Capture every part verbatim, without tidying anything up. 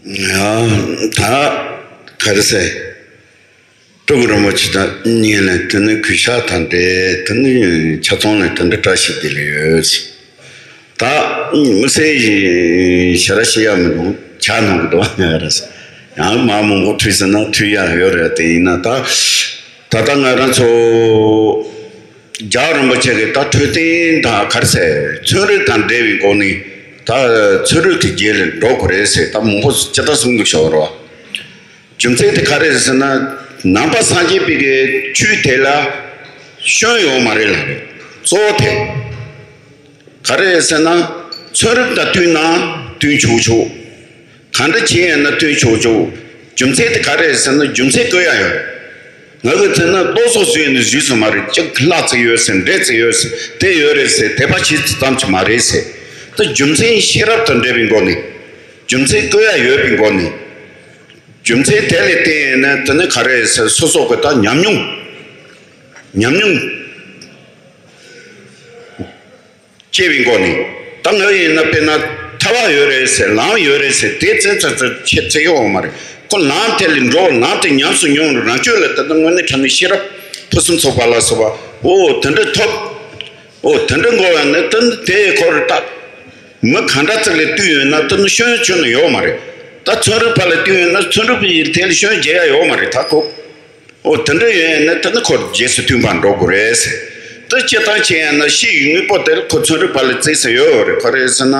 ཡ། ད་ག་རེ་ཟེར། སྤྲུལ་སྐུ་རིན་པོ་ཆེ་དང་གཉིས་ལ་དེ་ནི་གུས་ཕྱག་དང་འབྲེལ། དེ་ནི་ཆ་ཚང་ལ་དེ་འདྲ་བཀྲ་ཤིས་བདེ་ལེགས་ཡོད་ཟེར། ད་དམིགས་བསལ་ཞེ་དྲག་བཤད་ཡ་མི་འདུག་ཇ་གནང་གི་འདུག་ང་རེ་ཟེར། ཡང་མ་མང་པོ་ཐུག་ཟེར་ན་ཐུག་ཡ་ཡོད་རེད། དེ་ཡིན་ན་ད་ད་ལྟ་ང་རང་ཚོ་རྒྱལ་བ་རིན་པོ་ཆེ་གིས་ད་འཕྲོད་བསྟེན་དང་ག་རེ་ཟེར། ཚན་རིག་དང་འབྲེལ་བའི་སྒོ་ནས་ད་ཚན་རིག་གི་རྗེས་ལ་འགྲོ་དགོས་རེད་ཟེར། ད་མང་པོ་ཅི་ལྟར་གསུངས་འདུག་ཤོག་རོགས། རྒྱུ་མཚན་དེ་ག་རེ་རེད་ཟེར་ན། ནང་པ་སངས་རྒྱས་པའི་གི་ཆོས་དེ་ལ་སྐྱོན་ཡོད་མ་རེད་ལབ་རེད། གཙོ་བོ་དེ་ག་རེ་རེད་ཟེར་ན། ཚན་རིག་དང་བསྟུན་ན་བསྟུན་ཆོག་ཆོག་ག་འདྲ་བྱས་ཡིན་ན་བསྟུན་ཆོག་ཆོག་རྒྱུ་མཚན་དེ་ག་རེ་རེད་ཟེར་ན། རྒྱུ་མཚན་བཀོད་ཡ་ཡོད་རེད། ང་གིས་བཙལ་ན་ལོ་གསུམ་བཟོས་ནས་བཟོས་སོང་མ་རེད། གཅིག་ལྷག་ཙིག་ཡོད་ཟེར། འབྲས་ཙིག་ཡོད་ཟེར། དེ་ཡོད་རེད་ཟེར། དད་པ་བྱེད་ཙམ་གྱི་མ་རེད་ཟེར། ད་རྒྱུ་མཚན་ཤེས་རབ་དང་འབྲེལ་བའི་སྒོ་ནས། རྒྱུ་མཚན་བཀོད་ཡ་ཡོད་པའི་སྒོ་ནས། རྒྱུ་མཚན་དེ་ལ་བརྟེན་ནས་དེ་ནི་ག་རེ་ཟེར། སོ་སོ་གི་ད་ཉམས་མྱོང་། ཉམས་མྱོང་སྐྱེ་བའི་སྒོ་ནས། ད་ང་ཡིན་ན་དཔེར་ན་ཐར་པ་ཡོད་རེད་ཟེར། ལམ་ཡོད་རེད་ཟེར། དེ་ཙམ་ཙམ་ཙམ་ཁྱད་ཚད་ཡོད་མ་རེད། ཁོ་ལམ་དེ་ལ་འགྲོ། ལམ་དེ་ཉམས་སུ་མྱོང་རུང་། རང་ཆོས་ལ་ད་ལྟ་དངོས་གནས་དྲང་གནས་ཤེས་རབ་ཕུན་སུམ་ཚོགས་པ་ལ་སོགས་པ། འོ་དེ་འདྲ་ཐོབ། འོ་དེ་འདྲ་འགོ་བ་ནི་ད་དེ་ཁོ་རེ་ད། མི་གང་འདྲ་ཙིག་ལ་བསྟུན་ཡོད་ན་ད་ནི་སྐྱོན་ཆུང་ནི་ཡོད་མ་རེད། ད་ཚན་རིག་པ་ལ་བསྟུན་ཡོད་ན་ཚན་རིག་པའི་དེ་ལ་སྐྱོན་འཇལ་ཡ་ཡོད་མ་རེད། ད་ཁོ། འོ་དེ་འདྲ་ཡོད་ན་ད་ནི་ཁོ་རྗེས་སུ་མཐུན་པར་འགྲོ་དགོས་རེད་ཟེར། ད་སྤྱིར་བཏང་བྱས་ཡང་ན་གཤིས་ཀྱི་དངོས་པོ་དེ་ལ་ཁོ་ཚན་རིག་པ་ལ་བརྩི་ས་ཡོད་རེད། ག་རེ་ཟེར་ན་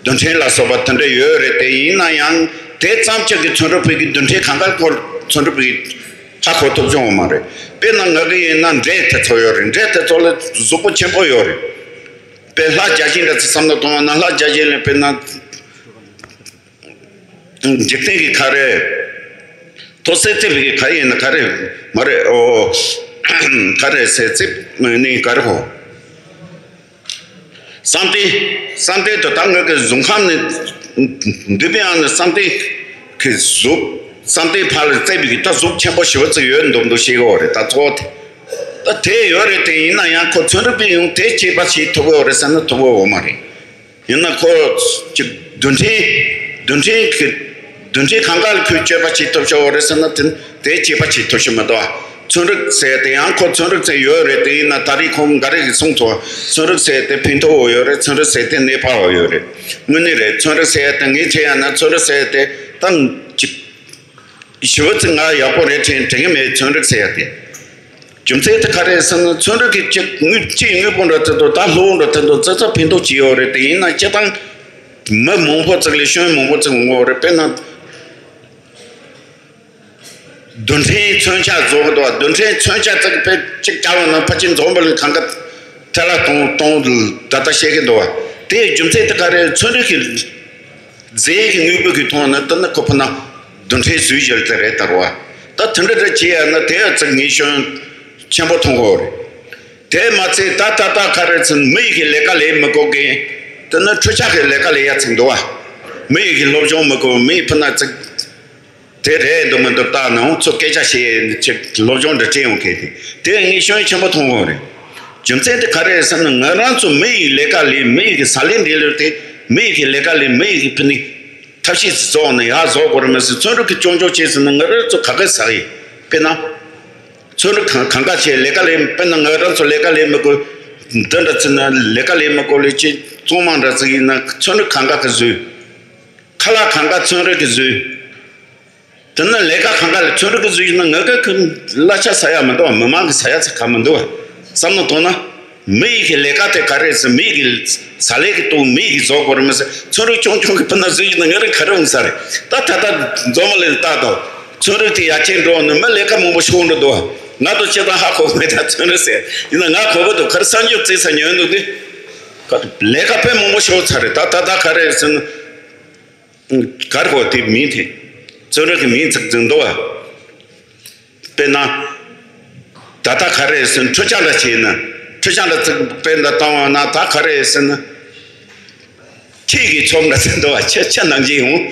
རྡུལ་ཕྲན་ལ་སོགས་པ་དེ་འདྲ་ཡོད་རེད། དེ་ཡིན་ན་ཡང་དེ་ཙམ་ཅིག་གི་ཚན་རིག་པའི་གི་རྡུལ་ཕྲན་གང་ག་ཁོ་ཚན་རིག་པའི་ཧ་གོ་ཐུབ་ཀྱི་ཡོད་མ་རེད། དཔེར་ན་ང་གི་ཡིན་ན་འབྲས་དེ་ཚོ་ཡོད་རེད། འབྲས་དེ་ཚོ་ལ་གཟུགས་པོ་ཆེན་པོ་ཡོད་རེད། དཔེ་ལྷ་བརྒྱ་བྱིན་འདྲ་ཚོ་བསམ་བློ་གཏོང་བ་ན། ལྷ་བརྒྱ་བྱིན་ལ་དཔེར་ན་འཇིག་རྟེན་གྱི་ག་རེ། ཐོག་གསེར་བརྩེགས་པའི་ག་རེ་ཡིན་ན་ག་རེ་མ་རེད། ཨོ། ག་རེ་གསེར་བརྩེགས་ནི་ག་རེ་གོ། བསམ་གཏན། བསམ་གཏན་དུ་ད་ངོས་ཀྱི་གཟུགས་ཁམས་ནི། འདུས་པའི་ཨང་ནི་བསམ་གཏན་གྱི་གཟུགས། བསམ་གཏན་ཕར་ལ་བརྩེགས་པའི་གི་ད་གཟུགས་ཆེན་པོ་ཞེ་པོ་ཅིག་ཡོད་མདོག་མདོག་ཤེས་གི་ཡོད་རེད། ད་གཙོ་བོ་དེ། ད་དེ་ཡོད་རེད། དེ་ཡིན་ན་ཡང་ཁོ་ཚན་རིག་པས་ཡང་དེ་དཔྱད་པ་བྱེད་ཐུབ་ཀྱི་ཡོད་རེད་ཟེར་ན་ཐུབ་ཀྱི་ཡོད་མ་རེད། ཡིན་ན་ཁོ་ཅིག་རྡུལ་ཕྲན། རྡུལ་ཕྲན་གྱི། རྡུལ་ཕྲན་གང་ག་ལ་ཁོས་དཔྱད་པ་བྱེད་ཐུབ་ཤོག་རེད་ཟེར་ན་དེ་དེ་དཔྱད་པ་བྱེད་ཐུབ་ཤོག་མི་འདུག་ཚན་རིག་ཟེར་དེ་ཡང་ཁོ་ཚན་རིག་ཟེར་ཡོད་རེད། དེ་ཡིན་ན་ད་རེས་ཁོང་འགའ་རེ་གིས་གསུངས་ཐུབ། ཚན་རིག་ཟེར་དེ་ཕན་ཐོགས་ཡོད་རེད། ཚན་རིག་ཟེར་དེ་ནད་པ་ཡོད་རེད། དངོས་གནས་རེད། ཚན་རིག་ཟེར་དེ་ངས་བྱས་ཡ་ན་ཚན་རིག་ཟེར་དེ་ད་ཅིག་ཞི་བ་ཚིག་ང་ཡག་པོ་རེད་དྲན་དྲན་གི་མེད། ཚན་རིག་ཟེར་ཡ་དེ། རྒྱུ་མཚན་དེ་ག་རེ་ཟེར་ན་ཚན་རིག་གི་གཅིག་དངོས་གཅིག་དངོས་པོ་འདྲ་ཚོད་དོ་ད་ལྷུག་འདྲ་ཚོད་དོ་ཙི་ཙི་ཕན་ཐོགས་ཅི་ཡོད་རེད། དེ་ཡིན་ན་སྤྱིར་བཏང་མི་མང་པོ་ཚིག་ལས་སྐྱོན་མང་པོ་ཚིག་ངོ་རེད། དཔེར་ན་རྡུལ་ཕྲན་མཚོན་ཆ་བཟོ་གི་འདུག་རྡུལ་ཕྲན་མཚོན་ཆ་ཚིག་དཔེ་གཅིག་བྱ་བ་ན་ཕལ་ཆེར་འཛོམས་པ་ལ་གང་ག་ཐལ་ལ་གཏོང་གཏོང་ད་ལྟ་བཤད་གི་འདུག་དེའི་རྒྱུ་མཚན་དེ་ག་རེ་ཚན་རིག་གི་རྫས་ཀྱི་དངོས་པོ་གི་ཐོག་ནས་ད་ནི་ཁོ་ཕུ་ན་རྡུལ་ཕྲན་བཟོས་བཞག་དེ་རེད་ད་རོ། ད་དེ་འདྲ་འདྲ་བྱེད་ཡ་ན་དེ་ཡ་ཚིག་ངས་སྐྱོན་ཆེན་པོ་མཐོང་གི་ཡོད་རེད། དེ་མ་ཚད་ད་ད་ད་ག་རེ་ཚིག་མི་ཡི་གི་ལས་ཀ་ལས་མི་དགོས་གི། དེ་ནི་འཕྲུལ་ཆས་གི་ལས་ཀ་ལས་ཡ་ཚིག་འདུག་བ། མི་ཡི་གི་སློབ་སྦྱོང་མི་དགོས། མི་ཡི་ཕུ་ན་ཚིག་དེ་རེད་འདུག་མི་འདུག་ལྟ་ནའང་ཚོ་སྐད་ཆ་བཤད་ཅིག་སློབ་སྦྱོང་འདྲ་སྤྲད་ཡོང་མཁན་དེ། དེ་ངས་སྐྱོན་ཆེན་པོ་མཐོང་གི་ཡོད་རེད། རྒྱུ་མཚན་དེ་ག་རེ་རེད་ཟེར་ན་ང་རང་ཚོ་མི་ཡི་ལས་ཀ་ལས་མི་ཡི་གི་ཟ་ལེ་འདི་ལོར་དེ་མི་ཡི་གི་ལས་ཀ་ལས་མི་ཡི་གི་ཕུ་ནི་ཐབས་ཤེས་བཟོ་ནས་ཡག་བཟོ་དགོས་རེད་མ་ཟད་ཚན་རིག་གི་སྐྱོན་བརྗོད་བྱས་ཟེར་ན་ང་རང་ཚོ་ག་གེ་ཟ་གི་དཔེར་ན། ཚན་རིག་གང་གང་ག་བྱས་ལས་ཀ་ལས་དཔེར་ན་ང་རང་ཚོ་ལས་ཀ་ལས་མི་དགོས། འདི་འདྲ་ཚིག་ན་ལས་ཀ་ལས་མི་དགོས་ལས་ཅི་གཙང་མ་འདྲ་ཚིག་ཡིན་ན་ཚན་རིག་གང་ག་གི་བཟོས། ཁ་ལག་གང་ག་ཚན་རིག་གི་བཟོས། དེ་ནི་ལས་ཀ་གང་ག་ལ་ཚན་རིག་གི་བཟོས་ཡིན་ན་ང་ག་གི་གླ་ཆ་ཟ་ཡ་མི་འདུག་མི་མང་གི་ཟ་ཡ་ཚ་ག་མི་འདུག་བསམ་བློ་གཏོང་ན། མི་ཡི་གི་ལས་ཀ་དེ་ག་རེ་ཟེར། མི་ཡི་གི་ཟ་ལས་ཀྱི་སྟོབས་མི་ཡི་གི་བཟོ་དགོས་རེད་མ་ཟད་ཚན་རིག་ཆུང་ཆུང་གི་ཕུ་ན་བཟོས་ཡིན་ན་ང་རང་ག་རེ་འོང་ས་རེད། ད་ད་ལྟ་འཛོམས་མ་ལེན་ལྟ་དང་ཚན་རིག་དེ་ཡར་རྒྱས་འགྲོ་ནི་མི་ལས་ཀ་མང་པོ་ཤོར་འགྲོ་འདུག་ང་ཚོ་སྤྱིར་བཏང་ཧ་གོ་མེད། ད་ཚན་རིག་ཟེར་ཡིན་ན་ང་གོ་གི་འདུག་ག་རེ་གསར་འགྱུར་བརྩི་ས་ཉོན་འདུག་དེ་ལས་ཀ་དཔེ་མང་པོ་ཤོར་ཚར་རེད། ད་ད་ད་ག་རེ་ཟེར་ན། གར་གོ་དེ་མིང་དེ། བཙོན་ར་གི་མིང་ཚིག་འཛིན་འདུག་བ། དཔེར་ན། ད་ལྟ་ག་རེ་ཟེར་ན་འཕྲུལ་ཆས་འདྲ་བྱས་ན། འཕྲུལ་ཆས་འདྲ་ཚིག་དཔེ་འདྲ་བཏང་བ་ན་ད་ག་རེ་ཟེར་ན། ཁྱེད་ཀྱི་ཚོམ་འདྲ་ཟེར་འདུག་བ། ཁྱེད་ཁྱེད་ནང་བཞིན་ཡོང་།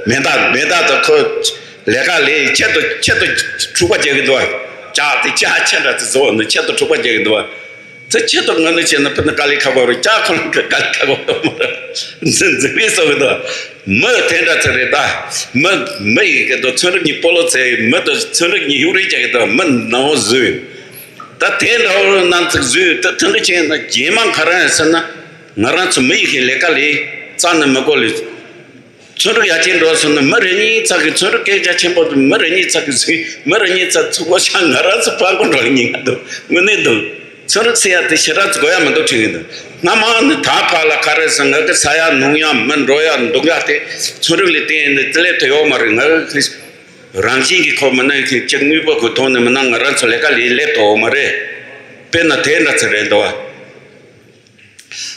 མེ་མདའ་མེ་མདའ་དང་ཁོ། ལས་ཀ་ལས་ཁྱེད་དུ་ཁྱེད་དུ་འཁྲུག་པ་རྒྱག་གི་འདུག་བ། ལྕགས་དེ་ལྕགས་ཁྱེད་འདྲ་ཚིག་བཟོ་ནི་ཁྱེད་དུ་འཁྲུག་པ་རྒྱག་གི་འདུག་བ། དེ་ཁྱེད་དུ་ངོ་ནི་བྱས་ན་ཕུ་ན་དཀའ་ལས་ཁག་པོ་རེད། ལྕགས་ཁོ་ལ་དཀའ་ལས་ཁག་པོ་རེད། འཛིན་འཛིན་པའི་སོགས་ཀྱི་དང་། མི་དེ་འདྲ་ཚོ་རེད་ད། མི་མི་ཡི་གི་དང་ཚན་རིག་གཉིས་སྤོ་ལོ་ཚེ་མི་དང་ཚན་རིག་གཉིས་ཡུག་རེ་རྒྱག་གི་དང་མི་ནང་བཟོས། ད་དེ་འདྲ་བོ་ནང་ཚིག་བཟོས་ད་དེ་འདྲ་བྱས་ན་རྗེས་མ་ག་རེ་ཟེར་ན། ང་རང་ཚོ་མི་ཡི་གི་ལས་ཀ་ལས་རྩ་ནས་མི་དགོས་ལས། ཚན་རིག་ཡར་རྒྱས་འགྲོ་སོང་ན་མི་རེ་གཉིས་ཚག་གི་ཚན་རིག་སྐད་ཆ་ཆེན་པོ་དུ་མི་རེ་གཉིས་ཚག་གི་ཚིག་མི་རེ་གཉིས་ཚག་ཚུགས་པ་ཤ་ང་རང་ཚོ་ཕར་གོ་འགྲོ་ཉིན་ང་འདུག་དངོས་གནས་འདུག་ཚན་རིག་ཟེར་ཡ་དེ་ཞེ་དྲག་ཚོ་དགོས་ཡ་མི་འདུག་དྲན་གི་འདུག་སྔ་མ་ནི་ད་ཕར་ལ་ག་རེ་ཟེར་ང་གི་ས་ཡ་ནུང་ཡ་མི་འགྲོ་ཡ་འདུག་ཡ་དེ་ཚན་རིག་ལས་བརྟེན་ནས་དེ་ལས་དེ་ཡོད་མ་རེད། ང་གི་རང་བཞིན་གྱི་ཁོ་མི་ནང་གི་གཅིག་དངོས་པོ་གི་ཐོག་ནས་མི་ནང་ང་རང་ཚོ་ལས་ཀ་ལས་སླེབས་ཐུབ་མ་རེད། དཔེར་ན་དེ་འདྲ་ཚོ་རེད་འདུག་བ།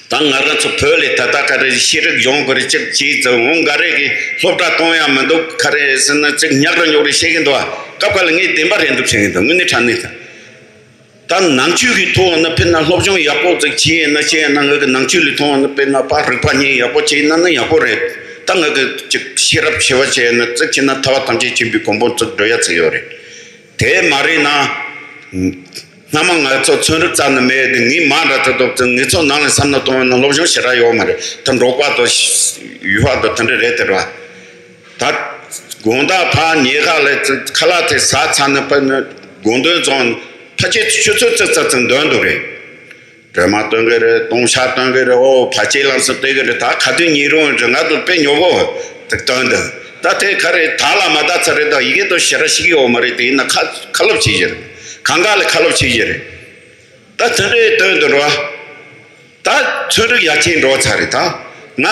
ད་ང་རང་ཚོ་བོད་ལས་ད་ལྟ་ག་རེ་ཤེས་རིག་སྦྱོང་དགོས་རེད་ཅིག་བྱས་ཙང་འོང་ག་རེ་གི་སློབ་གྲྭ་གཏོང་ཡ་མི་འདུག་ག་རེ་ཟེར་ན་ཅིག་ཉག་ར་ཉོག་རེ་བཤད་གི་འདུག་ཨ། སྐབས་འགའ་ལ་ངས་བདེན་པ་རེད་འདུག་བྱེད་གི་འདུག་དངོས་གནས་དྲང་གནས་ད། ད་ནང་ཆོས་ཀྱི་ཐོག་ན་དཔེར་ན་སློབ་སྦྱོང་ཡག་པོ་ཅིག་བྱས་ན་བྱས་ན་ང་གི་ནང་ཆོས་ལས་མཐོང་བ་ན་དཔེར་ན་ཕར་རིག་པ་གཉིས་ཡག་པོ་བྱས་ན་ན་ཡག་པོ་རེད། ད་ང་གི་ཅིག་ཤེས་རབ་ཆེ་བ་བྱས་ན་ཅིག་བྱས་ན་ཐར་པ་ཐམས་ཅད་མཁྱེན་པའི་གོ་འཕང་ཅིག་འགྲོ་ཡ་ཅིག་ཡོད་རེད། དེ་མ་རེད་ན། སྔ་མ་ང་ཚོ་ཚན་རིག་རྩ་ནས་མེད་དེ་ངའི་མ་འདྲ་ཚོ་ཐོབ་ཚེ་ངེད་ཚོ་ནང་ལ་བསམ་བློ་གཏོང་བ་ན་སློབ་སྦྱོང་ཞེ་དྲག་ཡོད་མ་རེད། ད་འབྲོག་པ་དང་ཡུལ་བ་དང་དེ་འདྲ་རེད་དེ་ར། ད་དགོང་དག་ཕར་ཉལ་ཁ་ལ་ཁ་ལག་དེ་ཟ་ཚར་ནས་ཕར་ནས་དགོང་དོན་བཙོང་ཕལ་ཆེར་ཆུ་ཚོད་ཙིག་ཙིག་ཙིག་འདོན་འདུག་རེད། སྒྲོལ་མ་སྟོན་གི་རེད། ལྟུང་བཤགས་སྟོན་གི་རེད། ཨོ་ཕ་ཆེ་ལམ་སང་སྟོན་གི་རེད། ད་ཁ་ཐུན་ཉིན་རུང་རེད། ང་ཚོ་དཔེ་ཉོ་གོ་དེ་སྟོན་འདི་ད་དེ་ག་རེད། ད་ལ་མ་ད་ཚ་རེད། ད་ཡི་གེ་དོ་ཞེ་ར་ཞིག་ཡོད་མ་རེད། དེ་ཡིན་ན་ཁ་ཁ་ལོབ་བྱེད་ཀྱི་རེད། གང་ག་ལ་ཁ་ལོབ་བྱེད་ཀྱི་རེད། ད་དེ་འདྲའི་སྟོན་འདི་རོ། ད་ཚོད་རིག་ཡ་ཆེན་འགྲོ་ཚར་རེད། ད་ང་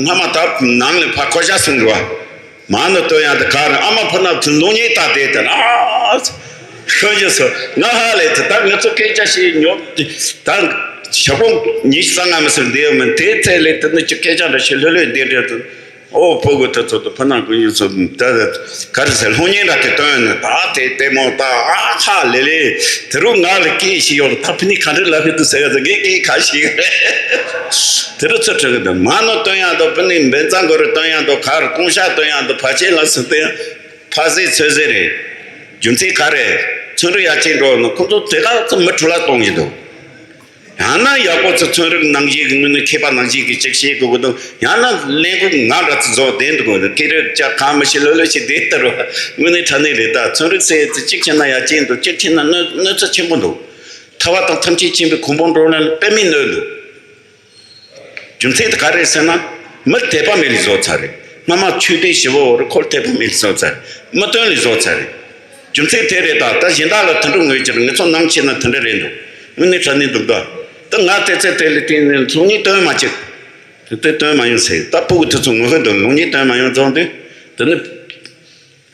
སྔ་མ་ད་ནང་ལ་ཕ་ཁོ་ཤ་སོང་འགྲོ། མ་ནི་སྟོན་ཡ་དེ་ག་རེད། ཨ་མ་ཕུ་ན་ལུང་ཉེས་ད་དེ་དེ་ཨ། ཤོད་ཀྱི་སོ་ང་ཧ་ལས་དེ་ད་ང་ཚོ་སྐད་ཆ་ཞིག་ཉོ། ད་ཞག་པོ་ཉི་ཤུ་རྩ་ལྔ་མི་སེར་འདེའུ་མིན་དེ་ཚེ་ལས་དེ་ནི་ཅི་སྐད་ཆ་འདྲ་ཞིག་ལྷོད་ལྷོད་འདེ་འདྲ་དུ། ཨོ་ཕོ་གུ་ཐུ་ཚོ་དུ་ཕུ་ན་ཀུན་ཡུ་ཚོ་ད་ག་རེ་ཟེར་ལྷོ་ཉེན་འདྲ་དེ་སྟོན་ནི་ད་དེ་ལྟད་མོ་ད་ཨ་ཧ་ལས་ལས་དེ་རུ་ང་ལ་སྐད་ཞིག་ཡོད་ད་ཕུ་ནི་ག་འདྲ་ལབ་ཀྱི་འདུག་ཟེར་ག་ད་ངས་སྐད་ག་ཞིག་རེད། དེ་རུ་ཚུར་ཁྲིད་གི་འདུག་མ་ནོ་སྟོན་ཡ་འདུག་ཕུ་ནི་འབེན་ཚང་གོ་རུ་སྟོན་ཡ་འདུག་ག་རུ་ལྟུང་བཤགས་སྟོན་ཡ་འདུག་ཕ་ཆེན་ལ་སུ་སྟོན་ཕ་ཟེ་ཚོད་ཟེ་རེད། རྒྱུ་མཚན་ག་རེ། ཚོན་རིག་ཡ་ཆེན་འགྲོ་ནི་ཁོང་ཚོ་དེ་ག་ཚོ་མི་འཕྲོ་བརླག་གཏོང་གི་འདུག་ཡང་ན་ཡག་པོ་ཚོ་ཚོན་རིག་ནང་བཞིན་གྱི་ངོས་ནས་མཁས་པ་ནང་བཞིན་གྱི་ཅིག་བཤད་དགོས་ཀྱི་འདུག་ཡང་ན་ལས་འགུལ་ང་འདྲ་ཚོ་བཟོ་བདེན་འདུག་གོ་སྐད་རིགས་ཅག་གང་མི་ཤེས་ལོ་ལོ་ཞིག་བདེན་ལྟར་བ་དངོས་གནས་དྲང་གནས་རེད། ད་ཚོན་རིག་ཟེར་ཚེ་གཅིག་བྱས་ན་ཡ་ཅན་འདུག་གཅིག་བྱས་ན་གནོད་གནོད་འཚེ་ཆེན་པོ་འདུག་ཐར་པ་དང་ཐམས་ཅད་མཁྱེན་པའི་གོ་འཕང་འགྲོ་ལ་དཔེ་མི་གནོད་འདུག་རྒྱུ་མཚན་དེ་ག་རེ་ཟེར་ན། མི་དད་པ་མེད་ལས་བཟོ་ཚར་རེད། སྔ་མ་ཆོས་དད་ཞི་བོ་རུ་འཁོར་དད་པ་མེད་ལས་བཟོ་ཚར། མི་སྟོན་ལས་བཟོ་ཚར་རེད། རྒྱུ་མཚན་དེ་རེད། ད་ད་གཞན་དག་ལ་དེ་འདྲ་ངོས་ཀྱི་ངེད་ཚོ་ནང་ཆེ་ན་དེ་འདྲ་རེད་འདུག་དངོས་གནས་དྲང་གནས་འདུག་ད་ད་ང་དེ་ཚེ་དེ་ལས་བརྟེན་ནས་སློབ་གཉེར་སྟོན་མ་བྱེད། དེ་ལྟར་སྟོན་མ་ཡོང་ཟེར། ད་ཕྲུ་གུ་དེ་ཚོ་ངོ་ཤེས་འདུག་སློབ་གཉེར་སྟོན་མ་ཡོང་ཙང་དུས་དེ་ནི།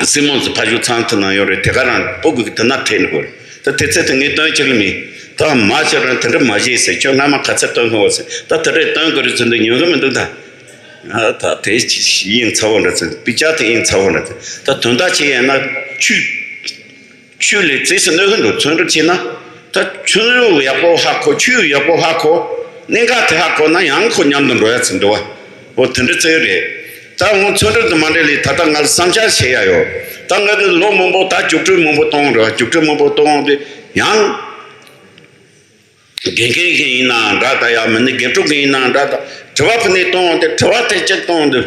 སྲིང་མོ་ཚོ་ཕ་ཞུ་ཚང་ཐུབ་ན་ཡོད་རེད། དེ་ག་རང་ཕྲུ་གུ་གི་དེ་ན་ཕྲད་ནི་གོ་རེད། ད་དེ་ཚེ་དེ་ངས་སྟོན་ཅིག་ལ་མིན། ད་མ་ཆེ་རང་དེ་འདྲ་མ་བྱེད་ཟེར། ཁྱོད་སྔ་མ་ག་ཚད་སྟོན་ཧོ་ཟེར། ད་དེ་རེད་སྟོན་དགོས་རེད་ཟེར་འདུག་ཉོན་གི་མི་འདུག་ད་ཨ་ད་དེ་ཡིན་ཚ་བོ་འདྲ་ཚེ་པི་ཅག་དེ་ཡིན་ཚ་བོ་འདྲ་ཚེ་ད་དོན་དག་ཆེ་ཡིན་ན་ཆུ་ཆུ་ལས་རྩིས་སུ་གནོད་གི་འདུག་ཚོན་རིག་ཆེ་ན་ད་ཚོན་རིག་ཡག་པོ་ཧ་གོ་ཆུ་ཡག་པོ་ཧ་གོ་གནད་འགག་དེ་ཧ་གོ་ན་ཡང་ཁོ་མཉམ་དུ་འགྲོ་ཡ་ཚེ་འདུག་བ། འོ་དེ་འདྲ་ཚོད་རེད། ད་ངོ་ཚོན་རིག་དུ་མ་འདྲེས་ལས་ད་ལྟ་ང་ལ་བསམ་འཆར་བྱེད་ཡ་ཡོད། ད་ང་གི་ལོ་མང་པོ་ད་རྒྱུགས་སྤྲོད་མང་པོ་གཏོང་རེད། རྒྱུགས་སྤྲོད་མང་པོ་གཏོང་དུས་ཡང་དགེ་རྒན་གི་ཡིན་ནའང་འདྲ། ད་ཡ་མིན་ནི་དགེ་ཕྲུག་གི་ཡིན་ནའང་འདྲ། ད་དྲི་བ་ཕུལ་ནས་གཏོང་དུས་དྲི་བ་དེ་གཅིག་གཏོང་དུས་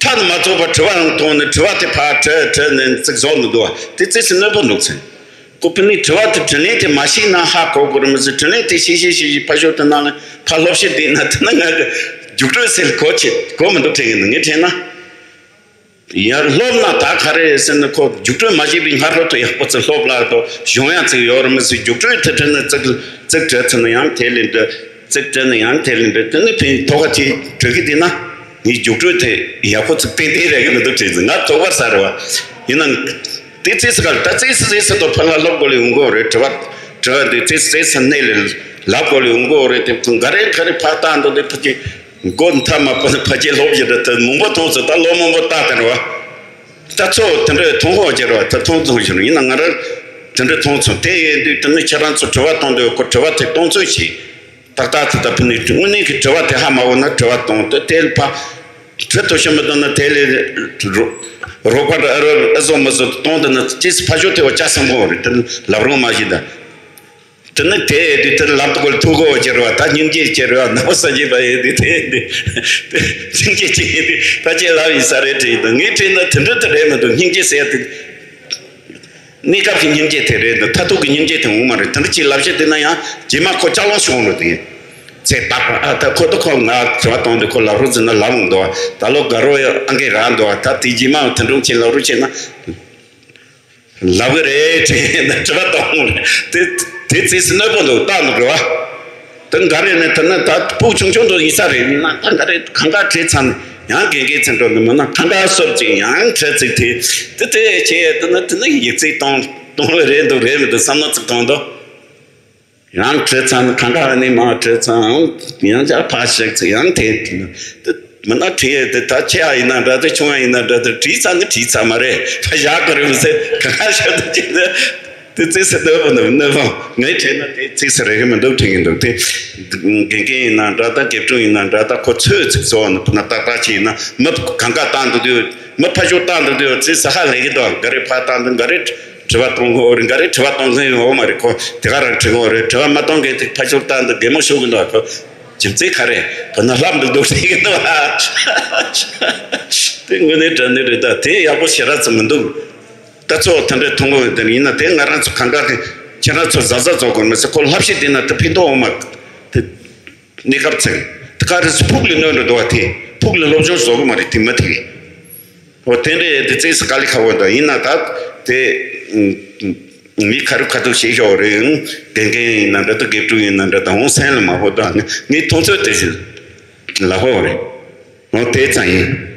མཐའ་ནས་མ་ཚོགས་པར་དྲི་བ་རང་གཏོང་ནས་དྲི་བ་དེ་ཕར་དྲི་དྲི་ནས་ཙིག་བཟོ་མི་འདུག་བ། དེ་ཙིག་སུ་གནོད་པོ་འདུག་ཚེ། ཁོ་ཕུ་ནི་དྲི་བ་དེ་དྲིས་ལན་དེ་མ་ཤེས་ན་ཧ་གོ་དགོས་རེད་མི་ཟེར། དྲིས་ལན་དེ་ཤེས་ཤེས་ཤེས་ཤེས་ཕ་ཤོག་དེ་ནང་ལ་ཕ་སློབ་ཤེས་དེ་ན་དེ་ན་ང་གི་རྒྱུགས་སྤྲོད་ཟེར་གོ་ཆེ་གོ་མི་འདུག་དྲན་གི་འདུག་ངས་དྲན་ན། ཡར་སློབ་ན་ད་ག་རེ་ཟེར་ན་ཁོ་རྒྱུགས་སྤྲོད་མ་བྱས་པའི་སྔ་སློབ་ཏུ་ཡག་པོ་ཚེ་སློབ་ལ་དོ་གཞུང་ཡང་ཚིག་ཡོད་རེད་མི་ཟེར། རྒྱུགས་སྤྲོད་དེ་དྲན་ན་ཙིག་ཙིག་དྲི་ཚེ་ན་ཡང་དེ་ལས་འདི། ཙིག་དྲན་ནས་ཡང་དེ་ལས་འདི་དེ་ནི་ཕན་ཐོགས་ཀ་ཅིག་དྲི་གི་དེ་ན། ངའི་རྒྱུགས་སྤྲོད་དེ་ཡག་པོ་ཚིག་ཏན་ཏན་རེད་གི་མི་འདུག་དྲན་ཟིན་ང་དོགས་པ་ཟ་རེད་བ། ཡིན་ན། དེ་ཙིག་སི་ག་ད་ཙིག་སི་ཙིག་སི་དོ་ཕ་ལ་སློབ་དགོས་ལས་ཡོང་གི་རེད། དྲི་བ་དྲི་བ་འདི་ཙིག་སི་ཙིག་སི་གནས་ལས་ལབ་དགོས་ལས་ཡོང་གི་རེད། དེ་ག་རེ་ག་རེ་ཕ་ལྟ་འདུག་དེ་ཕ་ཅིག་མགོ་མཐའ་མ་ཕ་ཕ་ཅིག་སློབ་ཀྱི་རེད། དེ་མང་པོ་མཐོང་ཚོ་ད་ལོ་མང་པོ་ལྟ་དེ་རེད་བ། ད་ཚོ་དེ་འདྲའི་མཐོང་ཧོ་ཅེ་རེད་བ། ད་མཐོང་མཐོང་ཞིག་རེད། ཡིན་ན་ང་རང་དེ་འདྲའི་མཐོང་ཚོ་དེ་ཡིན་དུས་དེ་ནི་ཁྱེད་རང་ཚོ་དྲི་བ་གཏོང་དུས་ཁོ་དྲི་བ་དེ་གཏོང་ཚོད་བྱེད། ཏག་ཏག་ཚོ་ད་ཕུ་ནི་དངོས་གནས་ཀྱི་དྲི་བ་དེ་ཧ་མ་གོ་ན་དྲི་བ་གཏོང་དུས་དེ་ལ་ཕ། དྲི་ཐོ་ཤི་མི་འདུག་ན་དེ་ལས་རོགས་པ་འདྲ་ཨ་རོ་ཨ་བཟོ་མི་བཟོ་གཏོང་དུ་ན་ཅིས་ཕ་ཞོ་དེ་བ་ཅག་སེམས་པོ་རེད། དེ་ལབ་རུང་མ་བྱེད་ད། དེ་ནི་དེ་དུས་དེར་ལམ་དུ་ཁོ་ལ་ཐུག་གོ་ཅེར་བ་ད་སྙིང་རྗེ་ཅེར་བ་ནོ་ས་ཅེ་བ་ཡེ་དུས་དེ་དུས་སྙིང་རྗེ་ཅིག་ཡེ་དུས་ད་ཅེ་ལབ་ཡིན་ས་རེད་དྲིས་དང་ངས་དྲིས་ན་དེ་འདྲ་དེ་རེད་མི་འདུག་སྙིང་རྗེ་ཟེར་དུས། གནས་སྐབས་ཀྱི་སྙིང་རྗེ་དེ་རེད་འདུག་མཐར་ཐུག་གི་སྙིང་རྗེ་དེ་འོང་མ་རེད། དེ་འདྲ་ཅིག་ལབ་བཤད་དེ་ན་ཡང་རྗེས་མ་ཁོ་ལྕགས་ལོང་ཤོང་རུ་དེ་ཚེ་བཏགས་པ་ཨ་ད་ཁོ་ད་ཁོ་ང་དྲི་བ་གཏོང་དུས་ཁོ་ལབ་རོགས་ཟེར་ན་ལབ་འོང་འདུག་ད་ལོ་དགའ་རོགས་ཨང་ཀི་རག་འདུག་ད་དེ་རྗེས་མ་དེ་འདྲ་ཅིག་ལབ་རོགས་བྱས་ན། ལབ་གི་རེད་དྲན་ན་དྲི་བ་གཏོང་དེ་དེ་ཚིགས་སུ་གནོད་པོ་འདུག་བཏགས་འདུག་རེད་བ། དེ་འགའ་རེ་ནས་དེ་ནི་ད་ཕྲུ་གུ་ཆུང་ཆུང་འདུག་ཡིན་ས་རེད། ཡིན་ན་ད་འགའ་རེ་གང་ག་བྲིས་ཚར་ནས་ཡང་དགེ་རྒན་ཚན་འགྲོ་འདུག་མིན་ན་གང་ག་སོར་ཅིག་ཡང་བྲིས་ཚིག་དེ་དེ་དེ་བྱས་དེ་ནི་དེ་ནི་ཡིག་ཚིག་གཏོང་གཏོང་བ་རེད་འདུག་རེད་མི་འདུག་བསམ་བློ་ཚིག་གཏོང་འདུག་ཡང་བྲིས་ཚར་ནས་གང་ག་ནས་མ་བྲིས་ཚར་ཡང་ཡང་ཅག་ཕར་ཞིག་ཚིག་ཡང་དེ་དེ་མི་ན་བྲིས་ཡས་དེ་ད་ཆེ་ཡ་ཡིན་ན་འདྲ་དེ་ཆུང་ཡ་ཡིན་ན་འདྲ་དེ་བྲིས་ཚར་ནི་བྲིས་ཚར་མ་རེད། ད་བཞག་གི་རེད་མི་ཟེར་ག་ག་ཤོད་དུ་ཅི་འདི་དེ་ཚིགས་སུ་གནོད་པོ་འདུག་གནོད་པོ་ངས་བྲིས་ན་དེ་ཚིགས་སུ་རེག་གི་མི་འདུག་དྲན་གི་འདུག་དེ་དགེ་རྒན་ཡིན་ན་འདྲ་ད་དགེ་ཕྲུག་ཡིན་ན་འདྲ་ད་ཁོ་ཚོས་ཚིག་གཙོ་བོ་ནི་ཕུ་ན་ཏག་ཏག་ཅིག་ཡིན་ན་མི་གང་ག་བཏང་འདུག་དུས་མི་ཕ་ཤུགས་བཏང་འདུག་དུས་ཚིགས་སུ་ཧ་ལས་གི་འདུག་འགའ་རེ་ཕར་བཏང་འདུག་འགའ་རེ་དྲི་བ་གཏོང་གི་འོ་རེད། འགའ་རེ་དྲི་བ་གཏོང་མཁན་ཡོད་མ་རེད། ཁོ་དེ་ག་རང་དྲི་གི་འོ་རེད། དྲི་བ་མ་གཏོང་མཁན་དེ་ཕ་ཤུགས་བཏང་འདུག་གད་མོ་ཤོར་གི་འདུག་ཁོ་རྒྱུ་མཚན་ག་རེ་ཁོ་ན་ལྷབ་འདུག་འདུག་ཟེར་གི་འདུག་ཨ། དེ་དངོས་གནས་དྲང་གནས་རེད། ད་དེ་ཡག་པོ་ཞེ་དྲག་ཙམ་མི་འདུག་ད་ཚོ་དེ་འདྲའི་མཐོང་གི་ཡོད། དེ་ཡིན་ན་དེ་ང་རང་ཚོ་གང་ག་དེ་ཁྱེད་རང་ཚོ་གཟབ་གཟབ་བཟོ་དགོས་མི་ཟེར། ཁོ་ལྷབ་བཤད་དེ་ན་དེ་ཕན་ཐོགས་འོང་མ་དེ། གནས་སྐབས་ཚེ་དེ་ག་རེ་ཕུགས་ལ་གནོན་འགྲོ་འདུག་བ། དེ་ཕུགས་ལ་སློབ་སྦྱོང་བཟོ་གི་མ་རེད། དེ་མ་དེ་རེད། འོ་དེ་འདྲའི་དེ་ཚིགས་སུ་དཀའ་ལས་ཁག་པོ་འདུག་ཡིན་ན་ད་དེ་མི་ཁ་རུ་ཁ་ཐུག་བྱེད་ཤོག་རེད། དགེ་རྒན་ཡིན་ན་འདྲ་ད་དགེ་ཕྲུག་ཡིན་ན་འདྲ་ད་འོང་སེམས་ལ་མ་ཧོ་ད་ངའི་མཐོང་ཚོད་དེ་ལ་ཧོ་རེད། འོ་དེ་ཙམ་ཡིན།